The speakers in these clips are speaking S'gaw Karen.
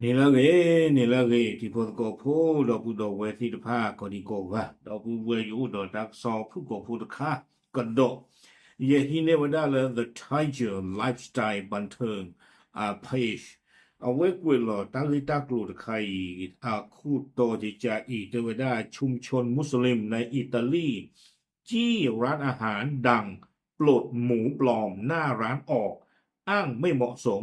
နံၤလၢအဂ့ၤ, နံၤလၢအဂ့ၤ, တံၤဖိသကိးဖိ ဒီပုၢ်ဒီဝဲၢ်သ့ၣ်တဖၣ် ကိးဒံကိးဂၤ, ဒီပုၢ်ဝဲၢ်ယအိၣ်ဒီးတၢ်ကစီၣ်ဖုၣ်ကိာ်ဖိတခါကဒီး, ယဟံးန့ၢ်ဝဲဒၣ်လၢ The Tiger Lifestyle ဘၣ်ထၢၣ် အ page, အဝဲကွဲးလီၤတၢ်ဂ့ၢ်တၢ်ကျိၤတခါအံၤ အခိၣ်တီကကါအံၤ တဲဝဲဒၣ် ชุมชนมุสลิมในอิตาลี จี้ร้านอาหารดัง ปลดหมูปลอมหน้าร้านออก อ้างไม่เหมาะสม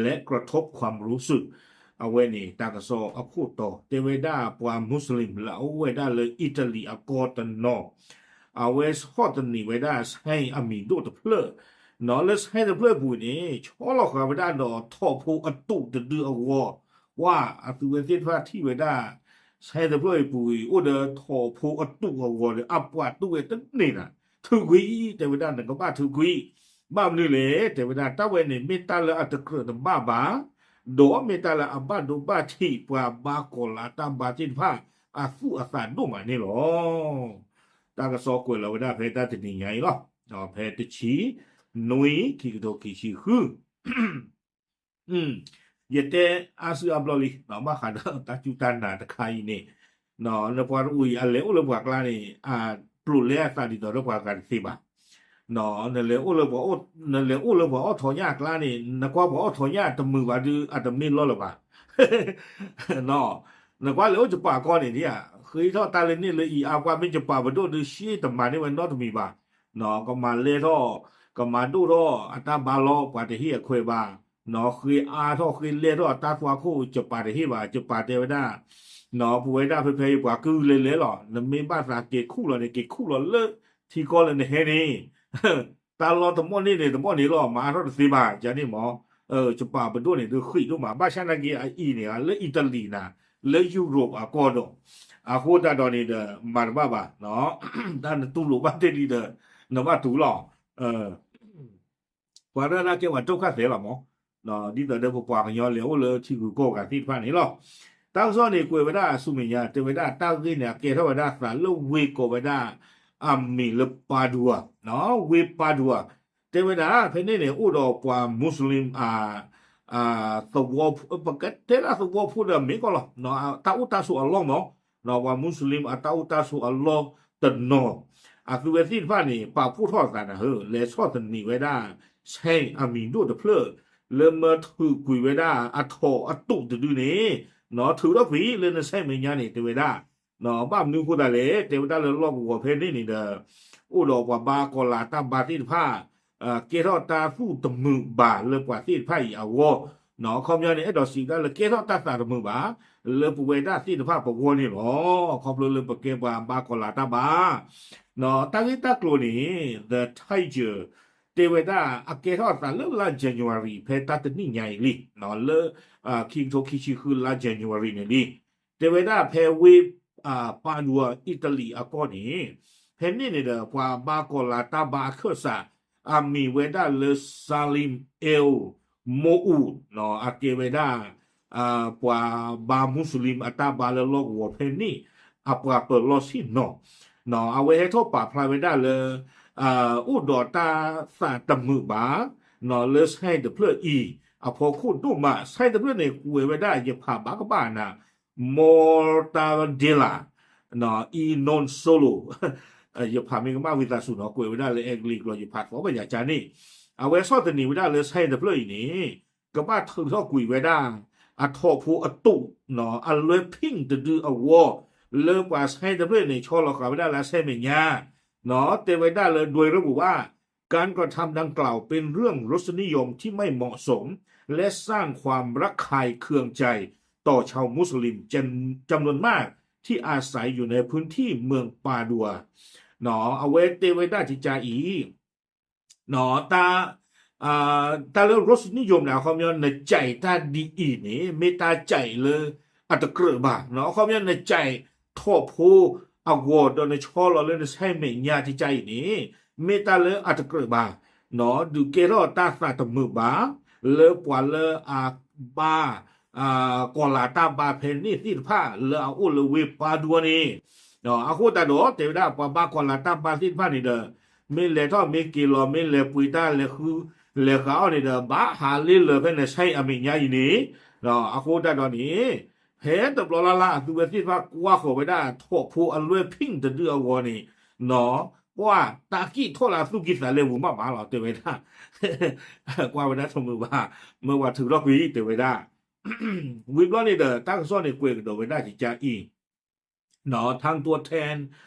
และกระทบความรู้สึก အဝဲန့ၣ် တၢ်ကစီၣ်အခိၣ်တီ တဲဝဲဒၣ်ပှၤမူစလ့ၣ်လၢအအိၣ်ဝဲဒၣ်လၢအံၣ်တလံၤအကီၢ်တနီၤ, အဝဲဆီၣ်သနံးဝဲဒၣ်ဆဲအမံၤဒိၣ်တဖျၢၣ်, လၢဆဲတဖျၢၣ်အပူၤန့ၣ် ဆီလီၤဃာ်ဝဲဒၣ်ဒီးထိးဖိအတူးတဒုအဂီၤ, ဝါ အသုဝဲသ့ၣ်တဖၣ်ထံၣ်ဝဲဒၣ် ဆဲတဖျၢၣ်အံၤပူၤအံၤ အိၣ်ဒီးထိးဖိအတူးအဂီၤဒီး အပှၤတူၢ်ဝဲတန့ၢ်နၤ, ထုးကွံာ်, တဲဝဲဒၣ်နကဘၣ်ထုးကွံာ်, ဘၣ်မနုၤလဲၣ်, တဲဝဲဒၣ်တၢ်ဝဲန့ၣ် မ့ၢ်တၢ်လၢအတကြၢးတဘၣ်ဘၣ်, ဒီးမ့ၢ်တၢ်လၢအဘၣ်ဒိဘၣ်ထံးပှၤဘါကီၤလၤတၢ်ဘါသ့ၣ်တဖၣ် အသူၣ်အသးဒိၣ်မးန့ၣ်လီၤ. တၢ်ကစီၣ်ကွဲးလီၤဝဲဒၣ်ဖဲတၢ်တနံၤညါအံၤလီၤ. ဖဲတဆံ, နွံ, ခံကထိခံဆံဃု ယတဲအါစုအါဘျီလံ, ဘၣ်ဃးဒီးတၢ်စူၢ်တၢ်နာ်တခါအံၤန့ၣ်, နပှၤတအိၣ်အံၤအလဲၤအိၣ်လၢပှၤကျါန့ၣ် အပျိာ်လဲအသးဒ်သိးဒီးပှၤဂၤတသ့ဘၣ်. နလဲၤအိၣ်လၢပှၤအိၣ်, နလဲၤအိၣ်လၢပှၤအိၣ်ထိးညၣ်အကျါန့ၣ် နကွၢ်ပှၤအိၣ်ထိးညၣ်တမုာ်ဘၣ်ဒုး အတမ့ၢ်လီၢ်လၢၤဘၣ်. နကွၢ်လဲၤအိၣ်ယပၣ်ကီၢ်န့ၣ်ဒ်ဧါ, ဃ့ထီၣ်တၢ်လၢန့ၣ်လၢအံၤ အါပှၢ်မ့ၢ်ယပၣ်ပဒိၣ်ဒုး ရှ့တမၤန့ၢ်ဝဲနီတမံၤဘၣ်. ကမၤလဲထီၣ်, ကမၤဒိၣ်ထီၣ်အတၢ်ဘါလီၤ ပှၤတဟ့ၣ်အခွဲးဘၣ်. ဃ့အါထီၣ်ဃ့လဲထီၣ်အတၢ်သွါခိၣ် ယပၣ်တဟ့ၣ်ဘၣ်, ယပၣ်တဲဝဲဒၣ်, ပဝဲဒၣ်ဖဲဖဲအံၤပှၤကုၢ်လဲၤလဲၤလီၤ, နမ့ၢ်ဘၣ်သးက့ၤခူၣ်လီၤန့ၣ် က့ၤခူၣ်လီၤလၢထံကီၢ်လၢနဟဲန့ၣ် တၢ်လီၢ်တမီၢ်န့ၢ်န့ၣ် တမီၢ်န့ၣ်လီၤ မၤအါထီၣ်တသ့ဘၣ် ယၤန့ၣ်မး. ယပၣ်ပဒိၣ်န့ၣ် ဒုးဃံးဒိၣ်မး ဘၣ်ဆၣ်နာ်က့အအံၤန့ၣ် လၢအံၣ်တလံၤနၤ, လၢယူရိးအကီၢ်ဒီး, အဃိသတးဒီးန့ၣ်ဒီး မၤတဘၣ်ဘၣ်, တၢ်နတူၢ်လိာ်ဘၣ်တ့ၢ်လံဒီး နဘၣ်တူၢ်လီၤ. ပှၤတၢ်နာ်ကဲပှၤဒုက္ခသည်လီၤမး, ဒ်သိးဒီးပပှၤကညီလဲၤအိၣ်လၢထံဂုၤကီၢ်ဂၤသ့ၣ်တဖၣ်န့ၣ်လီၤ. တၢ်ကစီၣ်န့ၣ်ကွဲးဝဲဒၣ်ဆူမဲာ်ညါ တဲဝဲဒၣ်တၢ်ဂ့ၢ်န့ၣ် အကဲထီၣ်ဝဲဒၣ်သးလၢဝ့ၢ်ကိးဝဲဒၣ် အမံၤလၢ Padua, ဝ့ၢ် Padua, တဲဝဲဒၣ် ဖဲန့ၣ်န့ၣ် အိၣ်ဒီးပှၤမူစလ့ၣ် အ သဝီ, ပကတဲဒၣ်သဝီဖိဒီးမ့ၢ်ကီးလီၤ, တၢ်အိၣ်တၢ်ဆိးအလီၢ်မး, ပှၤမူစလ့ၣ်အတၢ်အိၣ်တၢ်ဆိးအလီၢ်တနီၤ, အသုဝဲသ့ၣ်တဖၣ်န့ၣ် ပာ်ဖှိၣ်ထီၣ်အသးနၤဧၢ, လဲၤဆီၣ်သနံးဝဲဒၣ် ဆဲအမံၤဒိၣ်တဖျၢၣ် လၢမၢထုးကွံာ်ဝဲဒၣ်အထိးအတူးတဒုန့ၣ်, ထုးထီၣ်ကွံာ်လၢနဆဲမဲာ်ညါန့ၣ် တဲဝဲဒၣ် ဘၣ်မနုၤဃိသတးလဲၣ်, တဲဝဲဒၣ်လၢလီၢ်ကဝီၤဖဲန့ၣ်န့ၣ်ဒီး အိၣ်ဒီးပှၤဘါကီၤလၤတၢ်ဘါသ့ၣ်တဖၣ် ကဲထီၣ်တၢ်သူၣ်တမုာ်ဘၣ်လၢပှၤသ့ၣ်တဖၣ်အံၤအဂီၢ်, အခီပညီန့ၣ် အဲၣ်ဒိးစံးဝဲဒၣ်လၢကဲထီၣ်တၢ်သးတမုာ်ဘၣ် လၢပဝဲဒၣ်သ့ၣ်တဖၣ်ပဂီၢ်န့ၣ်လီၤ. ခီဖျိလၢပကဲပှၤဘါကီၤလၤတၢ်ဘါ တၢ်ဂ့ၢ်တၢ်ကျိၤန့ၣ် The Tiger တဲဝဲဒၣ်အကဲထီၣ်အသးလၢလါ January ဖဲတၢ်တနံၣ်ညါအံၤလံ, လၢ ခံကထိခံဆံဃုလါ January န့ၣ်လံ. တဲဝဲဒၣ်ဖဲဝ့ၢ် Padua အံၣ်တလံၤအကီၢ်န့ၣ်, ဖဲန့ၣ်န့ၣ်ဒီး ပှၤဘါကီၤလၤတၢ်ဘါအခၢၣ်စး အမံၤဝဲဒၣ်လၢ Salim El Moud အကဲဝဲဒၣ် ပှၤဘါမူစလ့ၣ်အတၢ်ဘါလၢလီၢ်ကဝီၤဖဲန့ၣ် အပှၤပၢၤလီၢ်ဆ့ၣ်နီၤ, အဝဲဟဲထီၣ်ပာ်ဖျါဝဲဒၣ်လၢ အိၣ်ဒီးတၢ်သးတမုာ်ဘၣ် လၢဆဲတဖျၢၣ်အံၤ အဖီခိၣ်ဒိၣ်မး, ဆဲတဖျၢၣ်န့ၣ် ကွဲးဝဲဒၣ်ယဖးဘၣ်ကဘၣ်နၤ Mortadella, အံၤ non solo, ယဖးမ့ၢ်ကမၣ်ဝံသးစူၤနီၤ, ကွဲးဝဲဒၣ်လၢအဲကလံးကျိာ် ယဖးသီဘၣ်ယၤကၢန့ၣ်, အဝဲဆီၣ်သနံးဝဲဒၣ်လၢဆဲတဖျၢၣ်အံၤန့ၣ် ကဘၣ်ထုးထီၣ်ကွံာ်ဝဲဒၣ် အထိးဖိအတူး အလွဲ pink တဒုအဂီၢ် လၢပှၤဆဲတဖျၢၣ်န့ၣ် ဆီလီၤဃာ်ဝဲဒၣ်လၢဆဲမဲာ်ညါ, တဲဝဲဒၣ်လၢ โดยระบุว่า การกระทำดังกล่าวเป็นเรื่องรสนิยมที่ไม่เหมาะสม และสร้างความระคายเคืองใจต่อชาวมุสลิมจำนวนมากที่อาศัยอยู่ในพื้นที่เมืองปาดัว အဝဲတဲဝဲဒၣ်ကကါအံၤ တၢ်လၢ ရစနံယိၤ န့ၣ် အခီပညီ နကြိုက်တၢ်ဒ်အံၤန့ၣ် မ့ၢ်တၢ်ကြိုက်လၢအတကြၢးဘၣ်, အခီပညီ နကြိုက်ထိးဖိအဂီၤဒီးနဆီလီၤလၢနဆဲမဲာ်ညါကကါအံၤန့ၣ် မ့ၢ်တၢ်လၢအတကြၢးဘၣ်, ဒုးကဲထီၣ်တၢ်သးတမုာ်ဘၣ် လၢပှၤလၢအဘါ ကီၤလၤတၢ်ဘါဖဲန့ၣ်သ့ၣ်တဖၣ်လၢအအိၣ်လၢဝ့ၢ်ပၤဒိၣ်န့ၣ်, အဃိသတးဒီး တဲဝဲဒၣ်ပှၤဘါကီၤလၤတၢ်ဘါသ့ၣ်တဖၣ်န့ၣ်ဒီး မ့ၢ်လဲၤထီၣ်မ့ၢ်က့ၤလီၤ မ့ၢ်လဲၤပှ့ၤတၢ်လဲၤဃု လဲၤဃးအီၤန့ၣ်ဒီး ဘၣ်ဟးလ့လၢာ်ဖဲနဆဲအမဲာ်ညါအံၤန့ၣ်, အဃိသတးဒီးန့ၣ် ဖဲတဘျီလၢ်လၢ် အသုဝဲသ့ၣ်တဖၣ်ကွၢ်ဃီၤဝဲဒၣ် ထိးဖိအလွဲၢ် pink တဒုအဂီၢ်န့ၣ် ပှၤတၢ်ကံၣ်ထီၣ်လၢအသူၣ်ကံၢ်သးလဲပူၤမးမးလီၤ တဲဝဲဒၣ် ကွၢ်ဝဲဒၣ်တမုာ်ဘၣ် မၢဝဲထုးထီၣ်ကွံာ် တဲဝဲဒၣ် ဝံၤဘျီန့ၣ်ဒီး တၢ်ကစီၣ်န့ၣ်ကွဲးကဒီးဝဲဒၣ်ကကါအံၤ ทางตัวแทน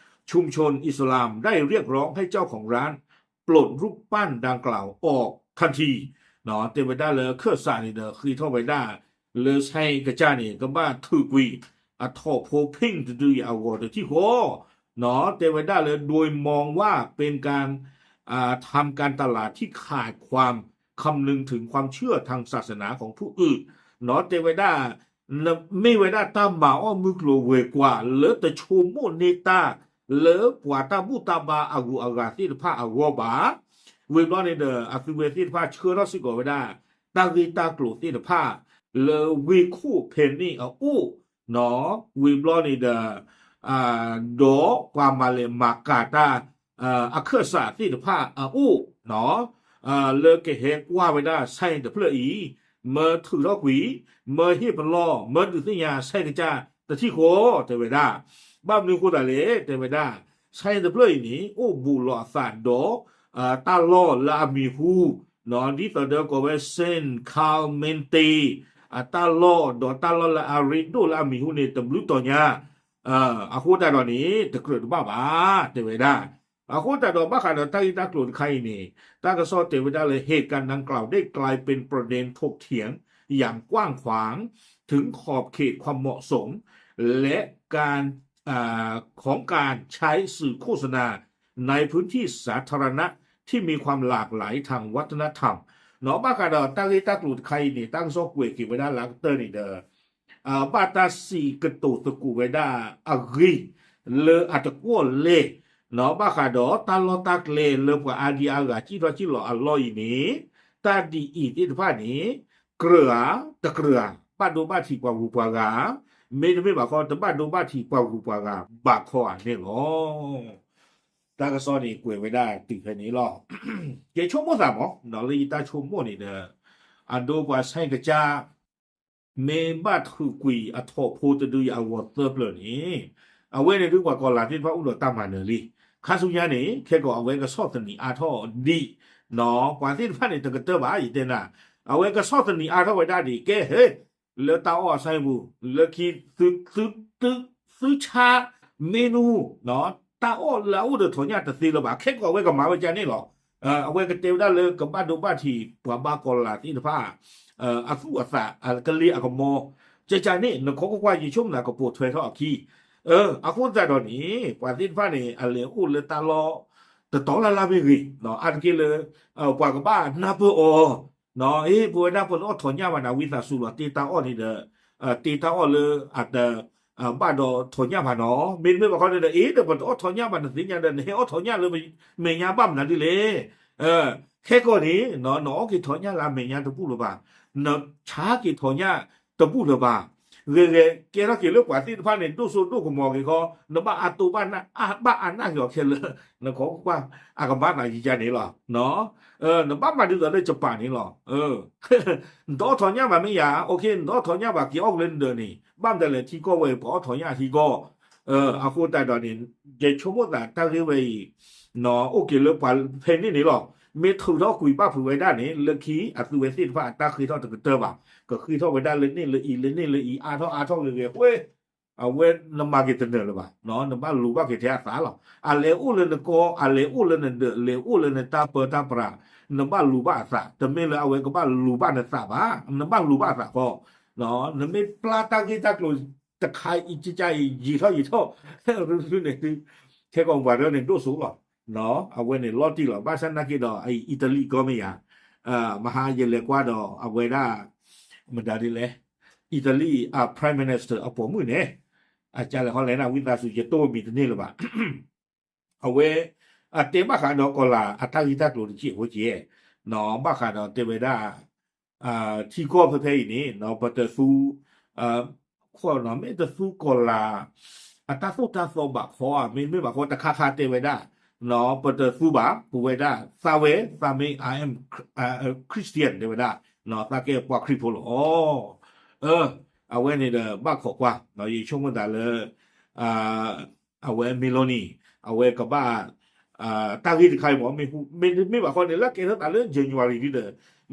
ชุมชนอิสลามได้เรียกร้องให้เจ้าของร้านปลดรูปปั้นดังกล่าวออกทันที တဲဝဲဒၣ်လၢခၢၣ်စးန့ၣ်ဒီး ဃ့ထီၣ်ဝဲဒၣ် လၢဆဲကစၢ်န့ၣ် ကဘၣ်ထုးကွံာ် အထိးဖိ pink တဒုအံၤအဂီၢ်တထံၣ်ဃီ တဲဝဲဒၣ်လၢ โดยมองว่าเป็นการ ทำการตลาดที่ขาดความคำนึงถึงความเชื่อทางศาสนาของผู้อื่น တဲဝဲဒၣ် မ့ၢ်ဝဲဒၣ်တၢ်မၤအီၣ်မုၢ်ကျိၤဝဲၤကွာ် လၢတဆိကမိၣ်န့ၢ်တၢ် လၢပှၤတၢ်ဘူၣ်တၢ်ဘါအဂုၤအဂၤသ့ၣ်တဖၣ်အဂီၢ်ဘၣ်. ဝံၤဘျီန့ၣ်ဒီး အသုဝဲသ့ၣ်တဖၣ်ဆှၢထီၣ်စ့ၢ်ကီးဝဲဒၣ် တၢ်ဂ့ၢ်တၢ်ကျိၤသ့ၣ်တဖၣ် လၢဝ့ၢ်ခိၣ်ဖဲန့ၣ်အအိၣ် ဝံၤဘျီန့ၣ်ဒီး ဒီးပှၤမၤလဲၤမၤကၤတၢ် အခၢၣ်စးသ့ၣ်တဖၣ်အအိၣ် လၢကဟဲကွၢ်ဝဲဒၣ်ဆဲတဖျၢၣ်အံၤ မၢထုးထီၣ်ကွံာ် မၢဟ့ၣ်ပလီၢ် မၢဒုးသ့ၣ်ညါဆဲကစၢ်တထံၣ်ဃီ တဲဝဲဒၣ်. ဘၣ်မနုၤအဃိသတးလဲၣ် တဲဝဲဒၣ် ဆဲတဖျၢၣ်အံၤန့ၣ် အိၣ်ဘူးလီၤအသးဒီး တၢ်လီၢ်လၢအမံၤဟူ ဒ်သိးဒီးကိးဝဲ Saint Clemente အတၢ်လီၢ် ဒီးတၢ်လီၢ်လၢအရ့ဒိၣ်လၢအမံၤဟူန့ၣ် တဘျုးတီၤညါ အဃိသတးဒီးန့ၣ် တကြၢးတဘၣ်ဘၣ် တဲဝဲဒၣ်. အဃိသတးဒီး ဘၣ်ဃးဒီးတၢ်ဂ့ၢ်တၢ်ကျိၤတခါအံၤန့ၣ် တၢ်ကစီၣ်တဲဝဲဒၣ်လၢ เหตุการณ์ดังกล่าวได้กลายเป็นประเด็นถกเถียงอย่างกว้างขวาง ถึงขอบเขตความเหมาะสม และการ ของการใช้สื่อโฆษณาในพื้นที่สาธารณะที่มีความหลากหลายทางวัฒนธรรม ဘၣ်ဃးဒီးတၢ်ဂ့ၢ်တၢ်ကျိၤတခါအံၤန့ၣ် တၢ်ကစီၣ်ကွဲးက့ၤဝဲဒၣ်လၢအကတၢၢ်န့ၣ်ဒီး ဘၣ်တၢ်စံးကတိၤသကိးဝဲဒၣ်အဂ့ၢ် လၢအတကွီၣ်လဲၢ် ဘၣ်ဃးဒီးတၢ်လီၢ်တၢ်ကျဲလၢပှၤအါဒံအါဂၤစံၣ်ထီၣ်စံၣ်လီၤအလီၢ်အံၤန့ၣ် တၢ်ဒ်အံၤသ့ၣ်တဖၣ်န့ၣ် ကြၢးဧါ တကြၢးဧါ ဘၣ်ဒိဘၣ်ထံးပှၤဂုၤပှၤဂၤ မ့တမ့ၢ်ဘၣ်ဃီ တဘၣ်ဒိဘၣ်ထံးပှၤဂုၤပှၤဂၤ ဘၣ်ခီဧါန့ၣ်လီၤ. တၢ်ကစီၣ်န့ၣ်ကွဲးဝဲဒၣ်တုၤဖဲန့ၣ်လီၤ. ယဆိကမိၣ်သးမး လၢယတၢ်ဆိကမိၣ်န့ၣ်ဒီး အဒိပှၤဆဲကစၢ် မ့ၢ်ဘၣ်ထုးကွံာ်အထိးဖိတဒုအံၤအဂီၢ်သၢဖျၢၣ်န့ၣ် အဝဲန့ၣ်ဒုးပှၤကီၤလၤသ့ၣ်တဖၣ်အိၣ်ဒီးတၢ်မၤနၢၤလံ. ခါဆူညါန့ၣ် ခဲကိးအဝဲကဆီၣ်သနံးအါထီၣ်ဒံး ပှၤသ့ၣ်တဖၣ်န့ၣ် တကတၢၢ်ဘၣ် ယတဲနၤ, အဝဲကဆီၣ်သနံးအါထီၣ်ဝဲဒၣ်ဒံး ကဲဟဲ လၢတၢ်အီၣ်အဆၢပူၤ လၢခံ သု သု သု သုဆါ မ့ၢ်နူ တၢ်အီၣ်လၢအအိၣ်ဒီးထိးညၣ်တသ့လၢၤဘၣ် ခဲကိးအဝဲကမၤဝဲဒ်န့ၣ်လီၤ. အဝဲကတဲဝဲဒၣ်လၢကဘၣ်ဒိဘၣ်ထံး ပှၤဘၣ်ကီၤလၤသ့ၣ်တဖၣ် အသူၣ်အသး အကလ့အကမီ ကကန့ၣ် နခီကွၢ်ကွၢ် ယဆိကမိၣ်သးကပိာ်ထွဲထီၣ်အခံ အဃိသတးဒီးန့ၣ် ပှၤသ့ၣ်တဖၣ်န့ၣ် အလဲၤအိၣ်လၢတၢ်လီၢ် တတီၤလၢ်လၢ်မ့ၢ်ဂ့ၤ အါတက့ၢ်လၢ ပှၤကဘၣ်နၢ်ပၢၢ်အီၤ အ့ ပဝဲဒၣ်ပတအီၣ်ထိးညၣ်ဘၣ်န့ၣ် ဝံသးစူၤလီၤ တ့တၢ်အီၣ်န့ၣ်ဒီး တ့တၢ်အီၣ်လၢအတ ဘၣ်ဒီးထိးညၣ်ဘၣ်နီၤ မ့တမ့ၢ်ဘၣ်ခီန့ၣ်ဒီး အ့ ဒီးပတအီၣ်ထိးညၣ်ဘၣ် နသ့ၣ်ညါဒီး နဟဲအီၣ်ထိးညၣ်လၢမဲာ်ညါဘၣ်မနုၤဒ်လဲၣ် ခဲကိးန့ၣ် နအီၣ်က့ၤထိးညၣ်လၢအမဲာ်ညါတဘူၣ်လၢၤဘၣ်, နဆါက့ၤထိးညၣ်တဘူၣ်လၢၤဘၣ်, ဂဲၤဂဲၤကဲထီၣ်က့ၤလၢပှၤသ့ၣ်တဖၣ်န့ၣ် ဒိၣ်စိဒိၣ်ကမီၤက့ၤခီ နဘၣ်အါတိဘၣ်အါနၢ်က့ၤအီၤခဲလၢာ်, နခီကွၢ် အကမၤသးယံာ်ယံာ်န့ၣ်လီၤ. နဘၣ်မၤဒ်သိးလၢယပၣ်န့ၣ်လီၤ. နတအီၣ်ထိးညၣ်ဘၣ်မ့ၢ်ယၤ နတအီၣ်ထိးညၣ်ဘၣ် က့ၤအီၣ်က့ၤလၢနဒၢးန့ၣ် ဘၣ်မတၤလဲၣ် ထံကီၢ်ဝဲ ပှၤအီၣ်ထိးညၣ်ထံကီၢ် အဃိသတးဒီးန့ၣ် ယဆိကမိၣ်သးတၢ်ဂ့ၢ်ဝဲအံၤ အိၣ်က့ၤလၢပှၤဖဲန့ၣ်န့ၣ်လီၤ. မ့ၢ်ထုးထီၣ်ကွံာ်ဘၣ်ဖုးဝဲဒၣ်န့ၣ် လၢခံအသုဝဲသ့ၣ်တဖၣ်အတၢ်ဃ့ထီၣ်တကတၢၢ်ဘၣ်, ကဃ့ထီၣ်ဝဲဒၣ်လၢန့ၣ်လၢအံၤ လၢန့ၣ်လၢအံၤ အါထီၣ်အါထီၣ်ဂ့ၤဂ့ၤဃ့ အဝဲနမၤက့ၤတနၢၤလၢၤဘၣ်, နဘၣ်လူၤဘၣ်က့ၤထဲအသးလီၤ. အလဲၤအိၣ်လၢနကီၢ် အလဲၤအိၣ်လၢနဒၢး လဲၤအိၣ်လၢနတၢ်ပၢတၢ်ပြး နဘၣ်လူၤဘၣ်အသး, တမ့ၢ်လၢအဝဲကဘၣ်လူၤဘၣ်နသးဘၣ်, နဘၣ်လူၤဘၣ်အသးဃီ နမ့ၢ်ပျၢ်တၢ်ဂ့ၢ်တၢ်ကျိၤတခါအံၤကကါအံၤ ယံာ်ထီၣ်ယံာ်ထီၣ် ရူန့ၣ် ခဲကိးပှၤဒၢန့ၣ်ဒိၣ်စိလီၤ. အဝဲန့ၣ်လီၤတံၢ်လီၤ. ဘၣ်ဆၣ်နာ်က့ဒီး အံၤအံတလံကီမ့ၢ်ယၤ မဟါယလဲၤကွၢ်ဒီးအဝဲဒၣ် မတၤဒ်လဲၣ် အံတလံ Prime Minister အပိာ်မုၣ်န့ၣ် အကလဲၤဟီလဲၣ်နၢ်ဝံသးစူၤ ယတိၢ်မံၤတန့ၢ်လၢၤဘၣ် အဝဲ အတဲဘၣ်ဃးဒီးကီၤလၤအတၢ်ဂ့ၢ်တၢ်ကျိၤတက့ၢ်အဃိက့ၢ် ဘၣ်ဃးဒီးတဲဝဲဒၣ် ထံကီၢ်ဖဲဖဲအံၤန့ၣ် ပတသူ ခီမ့ၢ်တသူကီၤလၤ အတၢ်သိၣ်တၢ်သီဘၣ်ခီဧါ မ့တမ့ၢ်ဘၣ်ဃီ တခါခါတဲဝဲဒၣ် ပတသူဘၣ် ပဝဲဒၣ် သးဝဲ သးမ့ၢ် I am Christian တဲဝဲဒၣ် သးကဲပှၤခရံာ်ဖိလီၤ. အဝဲန့ၣ်ဒီးဘၣ်ခိးကွၢ်, ယဆိကမိၣ်သးလၢ အဝဲ Meloni အဝဲကဘၣ် တၢ်ဂ့ၢ်တခါအံၤမ့ၢ် မ့ၢ်ဘၣ်ဃီန့ၣ် လၢကဲထီၣ်သးလၢ January ဒ်ဒီး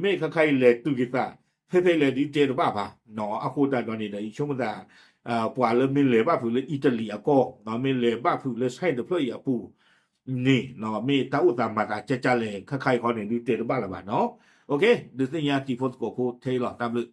မ့ၢ်ခါခါအံၤလဲၤတုၤက့ၤသး ဖဲဖဲလဲၣ်ဒ်တဲတဘၣ်ဘၣ်, အဃိသတးဒီးန့ၣ်ဒီး ယဆိကမိၣ်သး ပှၤလၢမ့ၢ်လဲၤဘၣ်ဖုးလၢ Italy အကီၢ် မ့ၢ်လဲၤဘၣ်ဖုးလၢ site တဖျၢၣ်အံၤအပူၤန့ၣ် မ့ၢ်တၢ်အိၣ်သးမၤသးကၢ်ကၢ်လဲၣ် ခါခါအံၤဃီန့ၣ် ဒ်တဲတဘၣ်လၢၤဘၣ်နီၤ. ဒုးသ့ၣ်ညါတံၤဖိသကိးဖိထဲအံၤလီၤ. တၢ်ဘျုး